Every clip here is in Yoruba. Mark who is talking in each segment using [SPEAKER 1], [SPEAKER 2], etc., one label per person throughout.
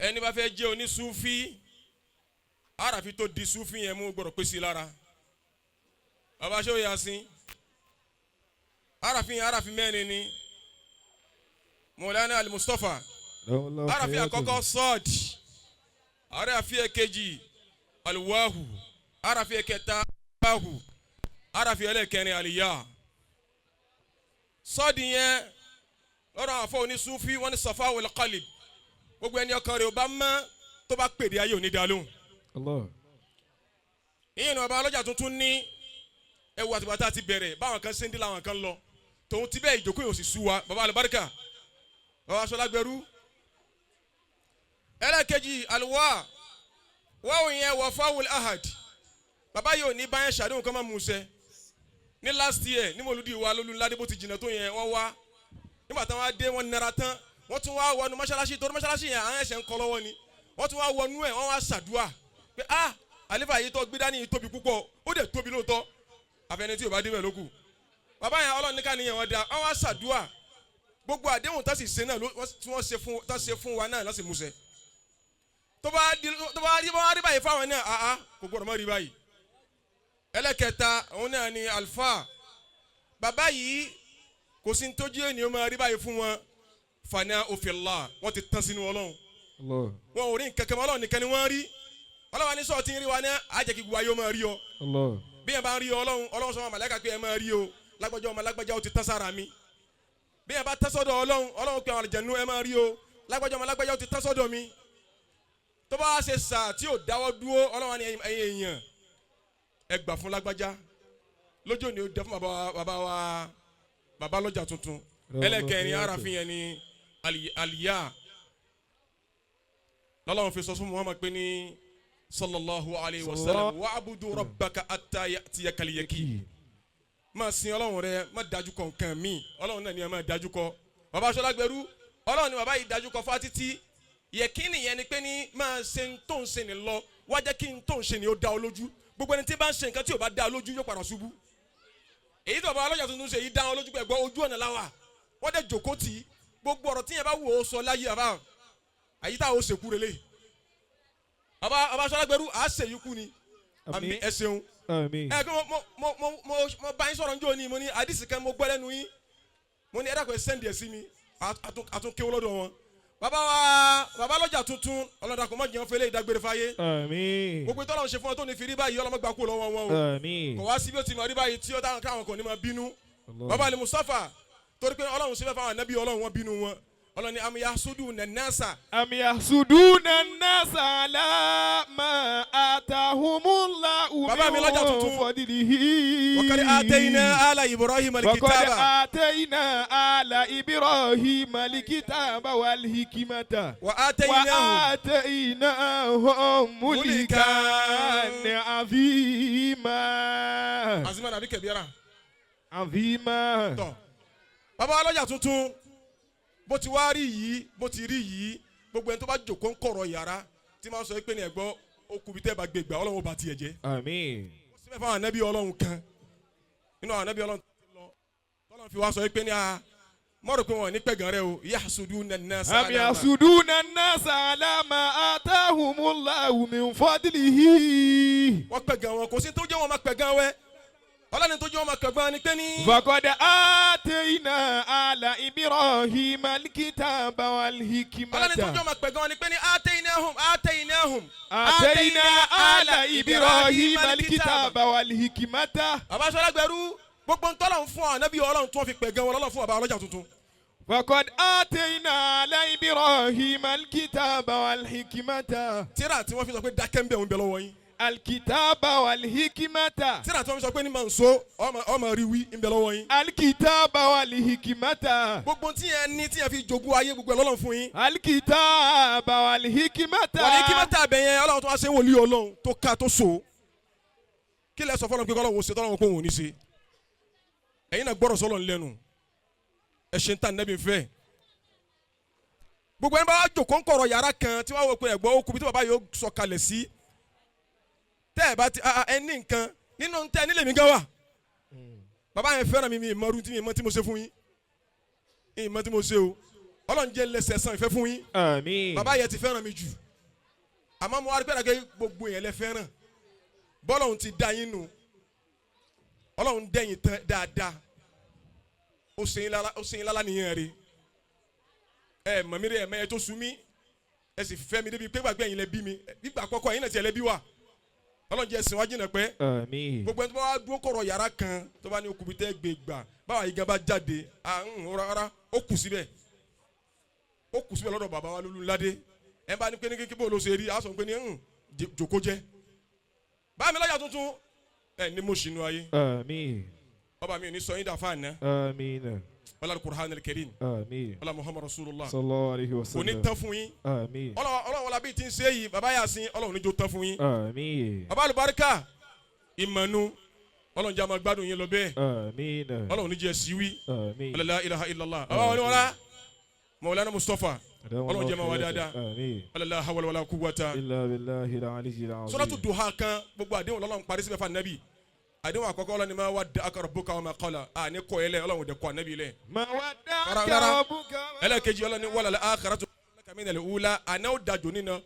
[SPEAKER 1] Ẹni bá fẹ́ jẹ́ onísúfí, àràfi tó di súfí yẹn mú gbọ́dọ̀ pèsè lára. Bàbá ṣé ó yà sí àràfi yẹn, àràfi mẹ́rin ni. Mọ̀lánà Al-Mustapha, àràfi àkọ́kọ́ sọ́ọ̀d, àràfi ẹ̀kejì aluwahu, àràfi ẹ̀kẹta aluwahu, àràfi ẹlẹ́kẹrin àlìyá. Sọ́ọ̀dì yẹn lọ́dọ̀ àwọn afọ onísúfí, wọ́n ní safa wal qalib. Gbogbo ẹni ọkàn rẹ̀ ò bá mọ́, tó bá pèdè ayé, òní dá lóhùn.
[SPEAKER 2] Allah.
[SPEAKER 1] Ìyẹn ni bàbá ọlọ́jà tuntun ní ẹwù. Àtìgbà tá a ti bẹ̀rẹ̀, báwọn kan ṣe ń dín làwọn kan lọ, tòun ti bẹ́ẹ̀, ìjókòó yóò sì sú wa. Bàbá alibarika, bàbá aṣọlágbẹrú. Ẹlẹ́kejì aluwa wáwò yẹn wọ fáwọn ahad. Bàbá yóò ní báyẹn ṣàdéhùn kan máa mú sẹ. Ní last year ní mòlúdi wa lólú bó ti jìnnà tó yẹn, wọ́n wá. Nígbà táwọn á dé, wọ́n nara tán, wọ́n tún wá wọnú mọ́ṣáláṣí, torí mọ́ṣáláṣí yẹn àwọn ẹ̀ṣẹ̀ ń kọ́ lọ́wọ́ ni. Wọ́n tún wá wọnú ẹ̀, wọ́n wá ṣàdúà pé, "Ah, àlefa yìí tó gbé dání yìí tóbi púpọ̀." Ó dẹ̀ tóbi lóòótọ́, àfẹni tí ò bá débẹ̀ lókù. Bàbá yẹn, Ọlọ́run ní ká níyẹn wọn da, wọ́n wá ṣàdúà. Gbogbo àdéhùn tó sì ṣe náà tí wọ́n ṣe fún tó ṣe fún wa náà lọ́sì múṣẹ. Tó bá rí bá rí báyìí fáwọn náà, àá kò gbọdọ̀ mọ́ rí báyìí. Ẹlẹ́kẹta, òun náà ni alfa. Bàbá yìí, kò sí ní tójú ènìyàn máa rí báyìí fún wọn. Fana òfìlà, wọ́n ti tán sínú Ọlọ́run.
[SPEAKER 2] Allah.
[SPEAKER 1] Wọn ò rí nǹkan kan mọ́, Ọlọ́run nìkan ni wọ́n rí. Ọlọ́run ní sọ́ọ̀ tí ń rí wa ní àjẹ́ kí gbogbo ayé ó máa rí ọ.
[SPEAKER 2] Allah.
[SPEAKER 1] Bí yẹn bá ń rí Ọlọ́run, Ọlọ́run sọ wọn màláíkà pé, "Ẹ máa rí o, lágbájá ọmọ lágbájá, ó ti tán sára mi." Bí yẹn bá tán sọ́dọ̀ Ọlọ́run, Ọlọ́run pé àwọn àlùjànnú, "Ẹ máa rí o, lágbájá ọmọ lágbájá, ó ti tán sọ́dọ̀ mi." Tó bá ṣe sà tí ò dáwọ́ dúró, Ọlọ́run ní, "Ẹ̀yin èèyàn, ẹ gbà fún lágbájá." Lójú òní ó dẹ fún bàbá wa, bàbá lọ́jà tuntun. Ẹlẹ́kẹrin aráàfin yẹn ni àlìyá. Lọ́lọ́run fi sọ fún Muhammad pé ní sallallahu alayhi wa sallam, wa'budu rabbaka hatta ya'tiyakal yaqin. Máa sin Ọlọ́run rẹ, má dájú kọ nǹkan míì. Ọlọ́run náà ni ẹ máa dájú kọ. Bàbá aṣọlágbẹrú, Ọlọ́run ni bàbá yìí dájú kọ fátítí. Yẹ̀kínì yẹn ni pé ní máa ṣe ń tó ń ṣe ní lọ, wá jẹ́ kí n tó ń ṣe ní ó dá ọ lójú. Gbogbo ẹni tí bá ń ṣe nǹkan tí ò bá dá ọ lójú, yóò padà ṣubú. Èyí tó bàbá ọlọ́jà tuntun ṣe yìí dá ọ lójú pé ẹ̀gbọ́n ojú ọ̀nà láwà. Wọ́n dẹ̀ jòkó tì í. Gbogbo ọ̀rọ̀ tí yẹn bá wù ó sọ láyé, bàbá àyí tá a ó ṣèkú relé. Bàbá aṣọlágbẹrú, à á ṣèyí kú ni. Àmín, ẹ ṣeun.
[SPEAKER 2] Àmín.
[SPEAKER 1] Ẹ kí mo bá yín sọ̀rọ̀ njó ni, mo ní àdìsí kan mo gbọ́ lẹ́nu yín. Mo ní ẹ dákun, ẹ send ẹ̀ sí mi. Àtúnkéwọ́ lọ́dọ̀ wọn. Bàbá wa, bàbá lọ́jà tuntun, ọlọ́dàkùn má jẹun fẹlẹ́ ìdágbére fáyé.
[SPEAKER 2] Àmín.
[SPEAKER 1] Gbogbo ìtọ́lọ́run ṣe fún ọ tó ní fi rí báyìí, ọlọ́mọ gbà kú lọ́wọ́ wọn o.
[SPEAKER 2] Àmín.
[SPEAKER 1] Kò wá sí bí ó ti mọ̀ rí báyìí tí ó dáhùn káwọn kò ní máa bínú.
[SPEAKER 2] Allah.
[SPEAKER 1] Bàbá ni Mustapha, torí pé Ọlọ́run ṣe fẹ́ fáwọn ànábì Ọlọ́run, wọn bínú wọn. Ọlọ́run ní am yahsuduna nasa.
[SPEAKER 2] أم يحسدون الناس على ما آتاهم الله
[SPEAKER 1] Bàbá mi lọ́jà
[SPEAKER 2] من
[SPEAKER 1] tuntun.
[SPEAKER 2] فضله.
[SPEAKER 1] Wa qad atayna ala Ibrahim
[SPEAKER 2] وقد
[SPEAKER 1] al-kitaba.
[SPEAKER 2] آتينا آل إبراهيم الكتاب والحكمة
[SPEAKER 1] Wa ataynahum
[SPEAKER 2] وآتيناهم ملكا عظيما.
[SPEAKER 1] Azima nàbí kẹbíara.
[SPEAKER 2] عظيما.
[SPEAKER 1] Tọ bàbá wa lọ́jà tuntun, bó ti wá rí yìí, bó ti rí yìí, gbogbo ẹni tó bá jòkó ń kọ̀rọ̀ yàrá tí máa ń sọ pé ní ẹ̀gbọ́ okùnbi tẹ́ bá gbé gbà, Ọlọ́run ó bá tiẹ̀ jẹ́.
[SPEAKER 2] Àmín.
[SPEAKER 1] Ó sì fẹ́ fáwọn ànábì Ọlọ́run kan nínú àwọn ànábì Ọlọ́run tó ti lọ, tọ́lọ́run fi wá sọ pé ní a mọ̀rọ̀ pé wọn ò ní pẹ̀gàn rẹ o, yahsuduna an-nasa
[SPEAKER 2] أم
[SPEAKER 1] ala ma.
[SPEAKER 2] يحسدون الناس على ما آتاهم الله من فضله.
[SPEAKER 1] Wọ́n pẹ̀gàn wọn, kò sí tó jẹ́ wọn máa pẹ̀gàn wẹ́. Ọlọ́run tó jẹ́ wọn máa pẹ̀gàn ni pé ní.
[SPEAKER 2] فقد آتينا آل إبراهيم الكتاب والحكمة.
[SPEAKER 1] Ọlọ́run tó jẹ́ wọn máa pẹ̀gàn ni pé ní ataynahum ataynahum.
[SPEAKER 2] آتينا آل إبراهيم الكتاب والحكمة.
[SPEAKER 1] Bàbá sọlá gbẹrú, gbogbo ntọ́lọ̀ ń fún ọ ànábì Ọlọ́run tí wọ́n fi pẹ̀gàn wọn lọ́lọ́ fún bàbá ọlọ́jà tuntun.
[SPEAKER 2] فقد آتينا آل إبراهيم الكتاب والحكمة.
[SPEAKER 1] Tíra tí wọ́n fi sọ pé dákẹ́ ń bẹ̀ ń bẹ lọ́wọ́ yín.
[SPEAKER 2] الكتاب والحكمة.
[SPEAKER 1] Tíra tí wọ́n fi sọ pé ní màá nso ọmọ rí wí ń bẹ lọ́wọ́ yín.
[SPEAKER 2] الكتاب والحكمة.
[SPEAKER 1] Gbogbo tí yẹn ní tí yẹn fi jogún ayé, gbogbo ẹ̀ lọ́lọ́run fún yín.
[SPEAKER 2] الكتاب والحكمة.
[SPEAKER 1] Wàlẹ́ kí mẹ́ta bẹ̀ yẹn, Ọlọ́run tó wá ṣe ń wòlíì Ọlọ́run tó ká tó so. Kí lẹ sọ fọlọ́n pé kọ́lọ́run ò ṣe, tọ́lọ́run kò wọ́n ní ṣe? Ẹ̀yin náà gbọ́dọ̀ sọ́lọ́ lẹ́nu, ẹ̀ ṣe ń tà nẹ́bí fẹ́. Gbogbo ẹni bá wá jòkó ń kọ̀rọ̀ yàrá kan tí wọ́n wọ pé ẹ̀gbọ́n ó kú bí tí bàbá yóò sọ kalẹ̀ sí, tẹ́ ẹ̀ bá ti ẹ ní nǹkan nínú tẹ́ ẹ nílé mi gan wà. Bàbá yẹn fẹ́ràn mi, mi ìmọ̀rú tí mi ìmọ̀ tí mo ṣe fún yín, ìmọ̀ tí mo ṣe o. Ọlọ́run jẹ́ lẹ́sẹ̀ san ìfẹ́ fún yín.
[SPEAKER 2] Àmín.
[SPEAKER 1] Bàbá yẹn ti fẹ́ràn mi jù, àmọ́ mo wá rí pẹ́ẹ́rẹ́ pé gbogbo yẹn lẹ fẹ́ràn. Bọ́lọ́run ti dá yín nù, Ọlọ́run dẹ́yìn tán dáadáa, ó ṣe yín lára, ó ṣe yín lára nìyẹn rí. Ẹ mọ̀ mi rí, ẹ mẹ́yẹ tó sú mi, ẹ sì fẹ́ mi débi pé gbàgbé ẹ̀yin lẹ bí mi gbígbà àkọ́kọ́, ẹ̀yin náà tiẹ̀ lẹ bí wa. Ọlọ́run jẹ́ ẹ̀sìn wájú náà pẹ́.
[SPEAKER 2] Àmín.
[SPEAKER 1] Gbogbo ẹni tó bá wá dúró kọ̀rọ̀ yàrá kan tó bá ní okùnbi tẹ́ gbé gbà báwa yìí gan bá jáde, à ń rárá, ó kù síbẹ̀, ó kù síbẹ̀ lọ́dọ̀ bàbá wa Lólúládé. Ẹ bá ní pé ní kékeré bó ló ṣe rí, a sọ pé ní jòkó jẹ́ báyìí mi lọ́jà tuntun ẹ ní mo ṣìnú ayé.
[SPEAKER 2] Àmín.
[SPEAKER 1] Ọba mi ò ní sọ yín dàfa àná.
[SPEAKER 2] Àmín.
[SPEAKER 1] Wàlá Qur'an al-Karim.
[SPEAKER 2] Àmín.
[SPEAKER 1] Wàlá Muhammad Rasulullah.
[SPEAKER 2] Sallallahu alayhi wa
[SPEAKER 1] Kò ní
[SPEAKER 2] sallam.
[SPEAKER 1] tán fún yín.
[SPEAKER 2] Àmín.
[SPEAKER 1] Ọlọ́wọ́ wọlá bíi ti ń ṣe yìí, bàbá Yasin, Ọlọ́run níjó tán fún yín.
[SPEAKER 2] Àmín.
[SPEAKER 1] Bàbá àlùbáríkà ìmọ̀nù, Ọlọ́run jẹ́ àmọ́ gbádùn yín lọ bẹ́ẹ̀.
[SPEAKER 2] Àmín.
[SPEAKER 1] Ọlọ́run níjẹ́ síwí.
[SPEAKER 2] Àmín.
[SPEAKER 1] La ilaha illallah. Bàbá wọn ni wọn lá Mawlana Mustapha, Ọlọ́run jẹ́ máa wá dáadáa.
[SPEAKER 2] Àmín.
[SPEAKER 1] La hawla wala quwwata.
[SPEAKER 2] Illa billahi al-aliyyil azim.
[SPEAKER 1] Suratu Duha kan, gbogbo àdéhùn Ọlọ́run parí síbẹ̀ fún anabi. Àdéhùn àkọ́kọ́, Ọlọ́run ni ma wadda'aka rabbuka wa ma qala, àní kọ́ ẹ lẹ̀, Ọlọ́run dẹ̀ kọ́ anabi lẹ̀.
[SPEAKER 2] Ma wadda'aka
[SPEAKER 1] Rárá.
[SPEAKER 2] rabbuka.
[SPEAKER 1] Ẹlẹ́kejì, Ọlọ́run ni walal akhiratu laka minal ula, àná ó dájú nínú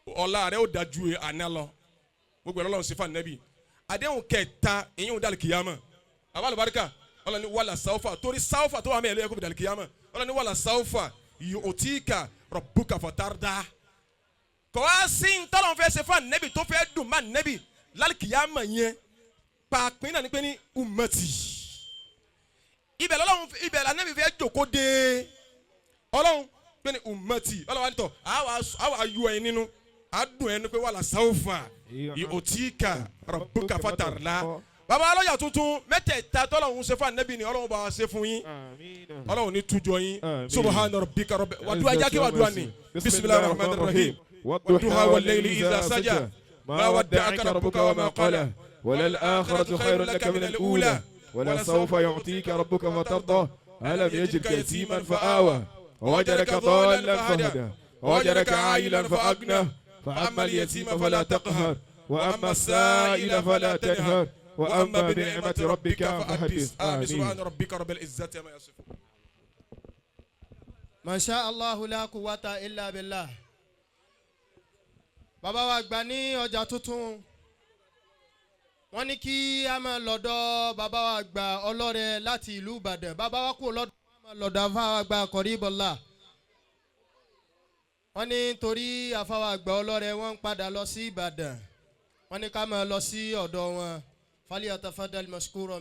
[SPEAKER 1] ọ̀la rẹ̀, ó dájú àná lọ. Gbogbo ẹ̀ Ọlọ́run sí fún anabi. Àdéhùn kẹta, ìyẹn ò dàlí kìyàmà. Àbá àlùbáríkà, Ọlọ́run ni wala sawfa, torí sawfa tó wà mẹ́ẹ̀ lóye kó fi dàlí kìyàmà. Ọlọ́run ni wala sawfa yu'tika rabbuka fatarda. Kò wá sí ntọ́lọ́n fẹ́ ṣe fún anabi tó fẹ́ dùn má anabi lálùkìyàmà yẹn pàápín náà ni pé ní ummati ibẹ̀ lọ́lọ́run, ibẹ̀ lànàbí fẹ́ jòkó dé. Ọlọ́run pé ní ummati, Ọlọ́run wa ní tọ̀ àwa yọ ẹ nínú àdùn ẹnu pé wala sawfa yu'tika rabbuka fatarda. Bàbá ọlọ́yà tuntun, mẹ́tẹ̀ẹ̀ta tọ́lọ́run ṣe fún anabi ni Ọlọ́run bá wa ṣe fún yín.
[SPEAKER 2] Àmín.
[SPEAKER 1] Ọlọ́run ní tújọ yín.
[SPEAKER 2] Àmín.
[SPEAKER 1] Subhana rabbika rabbi wàdúrà jákè wàdúrà ni. Bismillahir rahmanir rahim. والضحى والليل إذا سجى ما ودعك ربك وما قلى
[SPEAKER 2] وللآخرة خير لك من الأولى ولسوف يعطيك ربك فترضى ألم يجدك يتيما فآوى ووجدك ضالا فهدى ووجدك عائلا فأغنى فأما اليتيم فلا تقهر وأما السائل فلا تنهر وأما بنعمة ربك فحدث.
[SPEAKER 1] آمين. سبحان
[SPEAKER 2] آمين.
[SPEAKER 1] ربك رب العزة عما يصفون.
[SPEAKER 3] ما شاء الله لا قوة إلا بالله. Bàbá wa gbà ní ọjà tuntun, wọ́n ní kí a máa lọ́dọ̀ bàbá wa gbà ọlọ́rẹ láti ìlú Ìbàdàn. Bàbá wa kúrò lọ́dọ̀, wọn máa lọ́dọ̀ àfáwà gbà Kọ̀ríbọ̀lá. Wọ́n ní torí àfáwà gbà ọlọ́rẹ, wọ́n ń padà lọ sí Ìbàdàn, wọ́n ní ká máa lọ sí ọ̀dọ̀ wọn. فليتفضل مشكورا.